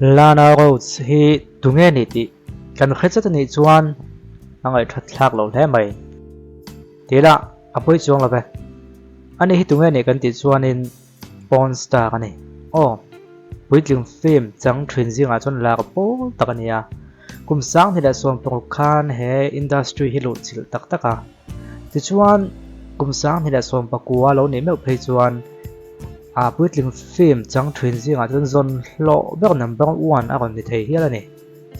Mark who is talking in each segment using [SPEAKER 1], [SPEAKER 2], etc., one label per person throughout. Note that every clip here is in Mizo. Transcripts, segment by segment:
[SPEAKER 1] Lana Rhoades hi tunge ni tih kan hre chat anih chuan a ngaihthat thlak loh hle mai. Tila a pawi chuang lo ve. Ani hi tunge ni kan tih chuanin Porn star a ni. Aw, puitling film chang thin zingah chuan lar pawl tak a ni a. Kum 2016 khan he industry hi luh chilh tak tak a. Tichuan, kum 2019 lo nih meuh phei chuan a puitling film chang thin zingah chuan zawn hlawh ber number one a rawn ni thei hial a ni.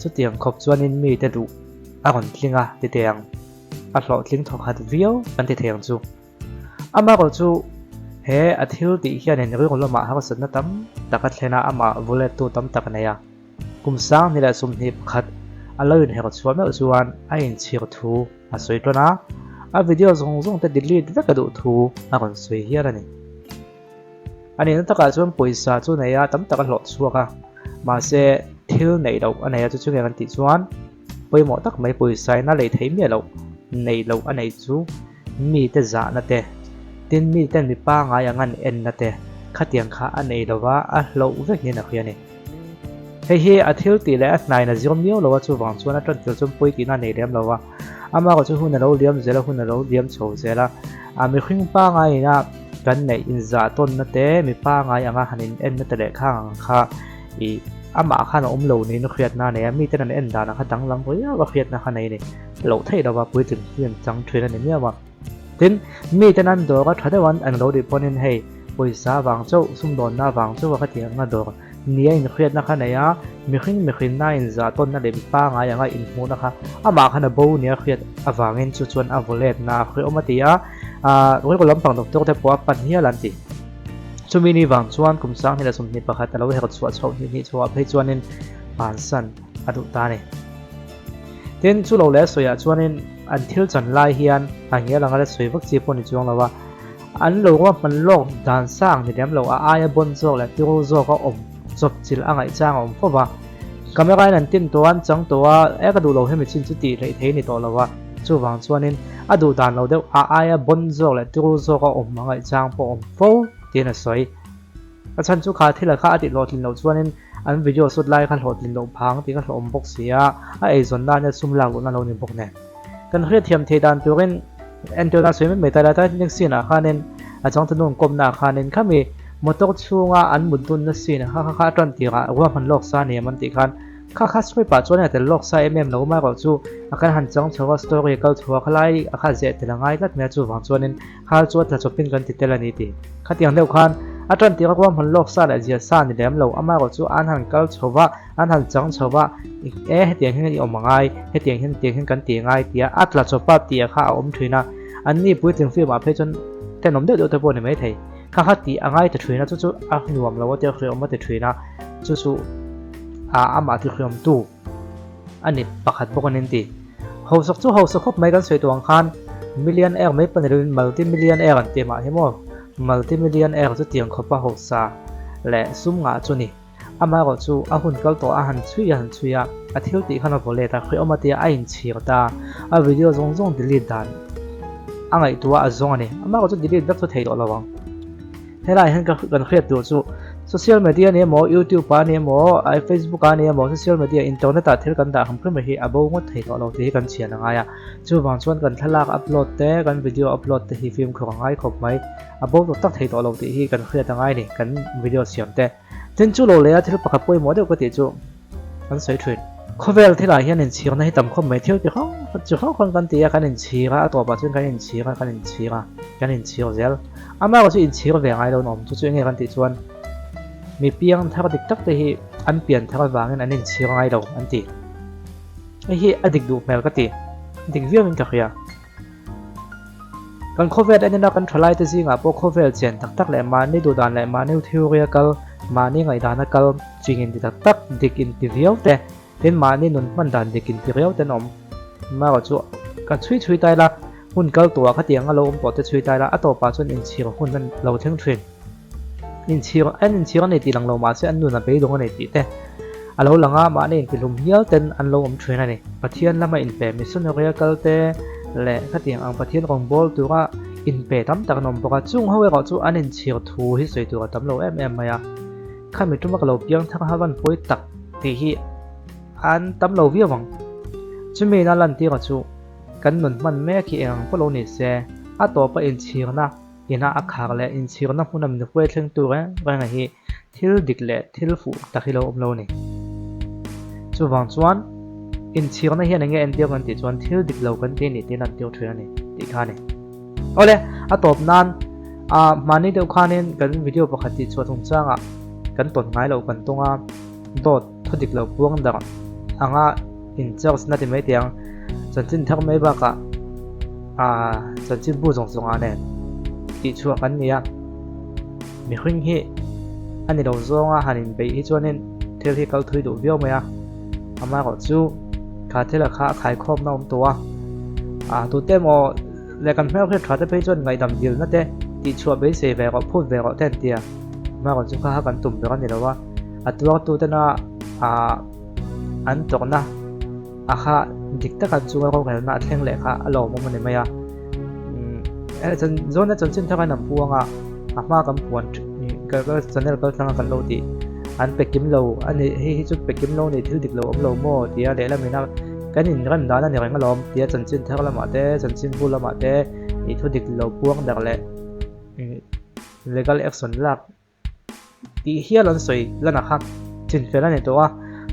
[SPEAKER 1] Chutiang khawp chuanin mite duh a rawn tling a ti teh ang. A hlawhtling thawkhat viau kan ti thei ang chu. Amaherawh chu he a thil tih hianin rilru lamah harsatna tam tak a thlen a, amah vulettu tam tak a nei a. Kum 2021 a lo inherh chhuah meuh chuan a inchhir thu a sawi tawn a, a video zawng zawng te delete vek a duh thu a rawn sawi hial a ni. A nihna takah chuan pawisa chu nei a, tam tak a hlawh chhuak a, mahse thil neih loh a nei a, chu chu nge kan tih chuan pawimawh tak mai pawisa in a lei theih miah loh neih loh a neih chu mite zahna te, tin miten mi pangai ang an enna te khatiang kha a nei lova a hloh vek niin a hria a ni. Hei hi a thil tih leh a hnaiin a zir miau lo a, chuvang chuan a tan tir chuan pawi tihna a nei lem lo a, amaherawh chu hun a lo liam zel a, hun a lo liam chho zel a, a mihring pangaiin a kan neih inzah tawnna te, mi pangai anga han in enna te leh khang ang kha ih amah khan a awm lo niin a hriatna a nei a, miten an en danah kha danglam riau a hriatna kha nei a ni. Loh theih lova puitling film chang thin a ni miau a. Tin, miten an dawr a tha deuh an an lo tih pawhin hei pawisa vang chauh, sumdawnna vang chauh a ka tih ang a dawr nia inhriatna kha nei a, mihring mihrinna inzah tawnna leh mi pangai anga inhmuhna kha amah khan a bo nia hriat avangin chu chuan a vaw letna a hre awm a ti a, aah rilru lampang doctor te pawh a pan hial an ti. Chumi ni vang chuan kum 2021 a lo herh chhuah chhoh hnih hnih chhuah phei chuanin bansan a duh ta a ni. Tin, chu lo leh sawiah chuanin an thil chan lai hian a ngial anga la sawi vak chi pawh ni chuang lo a, an lo ruahman lawk dan sang ni lem lo a aia bawn zawk leh tiro zawk a awm chawp chilh a ngaih chang a awm fo va. Camera in an tin tawh a, an chang tawh a, e ka duh lo hemi chin chu tih hleih thei ni tawh lo a, chuvang chuanin a duh dan lo deuh a aia bawn zawk leh tiro zawk a awm a ngaih chang pawh awm fo tiin a sawi. A chhan chu kha thil kha a tih hlawhtlin loh chuanin an video shoot lai kha hlawhtlin loh phang tih ka hlawhawm bawk si a, a eizawn nan hian sum lak luhna lo ni bawk nen. Kan hriatthiam thei dan turin entirna sawi mai mai ta ila Titanic scene ah khanin a changtunu an kawmna ah khanin khami motor chhunga an mut dunna scene kha kha kha a tan tirah ruahman lawk sa ni em an tih khan kha kha script ah chuan a tel lawk sa em em lo mai erawh chu a kan han chang chho a story a kal chho a khalai a kha zeh tel a ngai tlat mai a chuvang chuanin Hal chu a tla chawpin kan ti tel a ni tih. Khatiang deuh khan a tan tir a ruahman lawk sa leh zia sa ni lem lo, amaherawh chu an han kal chho va, an han chang chho va, e hetiang hian i awm a ngai, hetiang hian tiang hian kan ti a ngai tia a tla chawpa tih kha a awm thin a, an ni puitling film ah phei chuan tenawm deuh deuh te pawh a ni mai thei. Kha kha tih a ngai ta thin a, chu chu a nuam lo a tia hriawm a ti thin a, chu chu a amah ti hriawm tu a ni pakhat bawk a ni an ti. Hausak chu hausa khawp mai kan sawi tawh ang khan million air mai pahnih lovin multi million air an ti mah hi maw multi million air chu tiang khawpa hausa leh sum ngah chu ni. Amaherawh chu a hun kal tawh a han chhui a han chhui a, a thil tih khan a vaw let a, hrehawm a tia a inchhir ta, a video zawng zawng delete dan a ngaihtuah a zawng a ni. Amaherawh chu delete vek chu thei tawh lo ang. Helai hian ka kan hriat tur chu social media ni emaw youtube ah ni emaw ai facebook ah ni emaw social media internet ah thil kan dah ham hrim hi a bo ngawt thei tawh lo tih hi kan chhian a ngai a chuvang chuan kan thlalak upload te kan video upload te hi fimkhur a ngai khawp mai a bo tawh tak thei tawh lo tih hi kan hriat a ngai ni kan video siam te tin chu lo leh a thil pakhat pawimawh deuh ka tih chu Kan sawi thin. Khawvel thilah hian inchhirna hi tam khawp mai thil ti hrang chi hrang hrang kan ti a, kan inchhir a, a tawpah chuan kan inchhir a, kan inchhir a, kan inchhir zel. Amaherawh chu inchhir ve ngai lo an awm chu chu enge kan tih chuan mi piang thar dik tak te hi an pian thar avangin an inchhir ngai lo an ti. Hei hi a dik duh hmel ka ti, dik viauin ka hria. Kan khawvel enena kan thalai te zingah pawh khawvel chen tak tak leh mahni duhdan leh mahni theory a kal, mahni ngaihdan a kal ching inti tak tak, dik inti viau te, tin mahni nun hman dan dik inti riau te an awm. Marawh chu kan chhui chhui ta ila, hun kal tawhah khatiang a lo awm tawh te chhui ta ila, a tawpah chuan inchhir hun an lo thleng thin. Inchhir, an inchhir a nei tih lang lo mahse an nun a beidawng a nei tih te a lo lang a, mahni intihlum hial ten an lo awm thin a ni. Pathian lama inpe missionary a kal te leh khatiang ang Pathian rawngbâwl tura inpe tam tak an awm bawk a, chung ho erawh chu an inchhir thu hi sawi tur a tam lo em em mai a. Khami tuma ka lo piang thar havan pawi tak. tih hi an tam lo viau ang. Chumi ina lantira chu kan nun hman mek hi eng ang pawh lo ni se, a tawpa inchhirna ina a khar leh inchhirna hmuna min hruai thlengtu reng renga hi thil dik leh thil fuh tak hi lo awm lo a ni. Chuvang chuan inchhirna hian enge entir kan tih chuan thil dik lo kan ti a ni tiin a entir thin a ni tih kha a ni. Awle, a tawp nan ah hmani deuh khanin kan video pakhat tih chhuah chungchangah kan tawn ngai loh kan tawng a, dawt thu dik lo puang darh anga in charge na ti mai teh ang, chanchin thar mai bakah ah chanchin bu zawng zawng ah nen tih chhuah kan ni a, mihring hi a ni lo zawnga han inbeih hi chuanin thil hi kal thui duh viau mai a, amaherawh chu kha thil ah kha a khaikhawmna awm tawh a, ah tute emaw. Leh kan hmel hriat tha te phei chuan ngaihdam dilna te tihchhuah beisei ve rawh, phut ve rawh te an ti a. Hmarawh chu kha kha kan tum ber a ni lo a, a tuartu tena ah an tawrhna a kha dik taka an chunga rorelna a thleng leh kha a lawmawm a ni mai a. Zawn a chanchin thar an an puang a, a hma kan puan ka channel kal thlanga kan lo tih an pe kim lo a ni, hei hi chu pe kim lo a ni thil dik lo awm lo maw tia lehlam ina Kan inrem dan a ni reng alawm tia chanchin thar lamah te, chanchin bu lamah te ih thu dik lo puang darh leh legal action lak tih hial an sawi lan a kha chin fel a ni tawh a,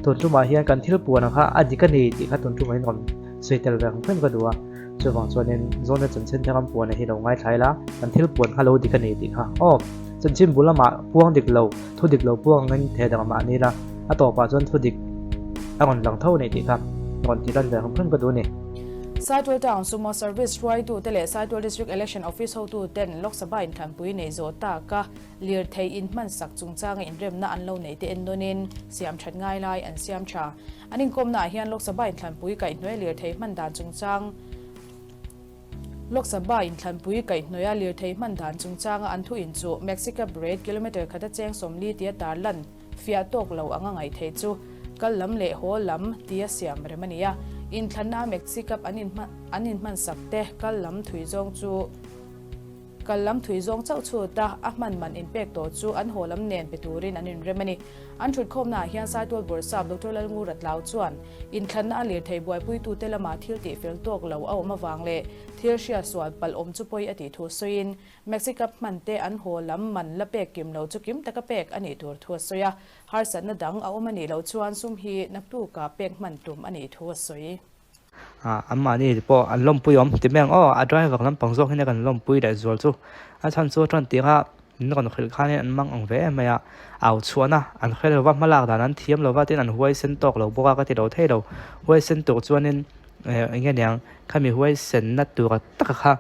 [SPEAKER 1] tun tumah hian kan thil puan ang kha a dik a ni tih kha tun tumah hian rawn sawi tel ve ang hrim ka duh a, chuvang chuanin zawhna chanchin thar an puan hi lo ngaithla ila kan thil puan kha lo dik a ni tih kha aw chanchin bu lamah puang dik lo thu dik lo puang angin theh dang mahni ila. A tawpah chuan thu dik a rawn lang tho a ni tih kha rawn tih lan ve hrim hrim ka duh a ni.
[SPEAKER 2] Saitual Town Sumo Service hruaitute leh Saitual District Election Office hotuten Lok Sabha inthlanpui nei zawh taka lirthei inhmansak chungchanga inremna an lo neih te ennawnin siam that ngai lai an siam tha. An inkawmnaah hian Lok Sabha inthlanpui kaihhnawih lirthei hman dan chungchang Lok Sabha inthlanpui kaihhnawih a lirthei hman dan chungchanga an thu inchuh Maxicab rate kilometre khata cheng 40 tia tarlan Fiah tawk lo anga ngaih theih chu kal lam leh haw lam tia siam rem a ni a, inthlanna a Maxicab an an inhmansak te kal lam thui zawng chu kal lam thui zawng chauh chhut a, a hman man inpek tawh chu an haw lam nen pe turin an inrem a ni. An thutkhawmna ah hian Saitual Bawrhsap Doctor Lalngura Tlau chuan inthlanna a lirthei buaipuitute lama thil tihfel tawk lo a awm avang leh thil hriatsual palh awm chu pawi a tih thu sawiin Maxicab hman te an haw lam man la pek kim lo chu kim taka pek a nih tur thu a sawi a, harsatna dang a awm a nih loh chuan sum hi naktukah pek hman tum a nih thu a sawi.
[SPEAKER 1] Anmahni pawh an lawmpui awm ti mai ang aw, a driver lampang zawk hian kan lawmpui leh zual chu a chhan chu tan tirha min rawn hrilh khanin an mang ang ve em mai a, au chhuahna an hre lo va, hmalak dan an thiam lo va tin an huaisen tawk lo bawk a ka ti lo thei lo, huaisen tur chuanin eng nge niang khami huaisenna tura taka kha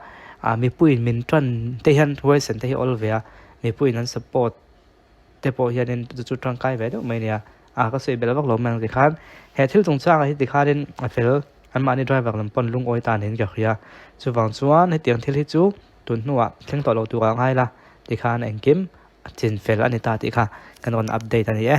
[SPEAKER 1] ah mipuiin min tan te hian huaisen te hi awl ve a mipuiin an support te pawh hianin chu chu tangkai ve deuh mai a nia ah ka sawi belh vak lo mai ang tikhan he thil chungchangah hi tikhanin a fel anmahni driver lam pawn lungawi ta niin ka hria chuvang chuan hetiang thil hi chu tun hnuah thleng tawh lo turah a ngai la tikhan engkim a chin fel a ni ta tih kha kan rawn update a ni e.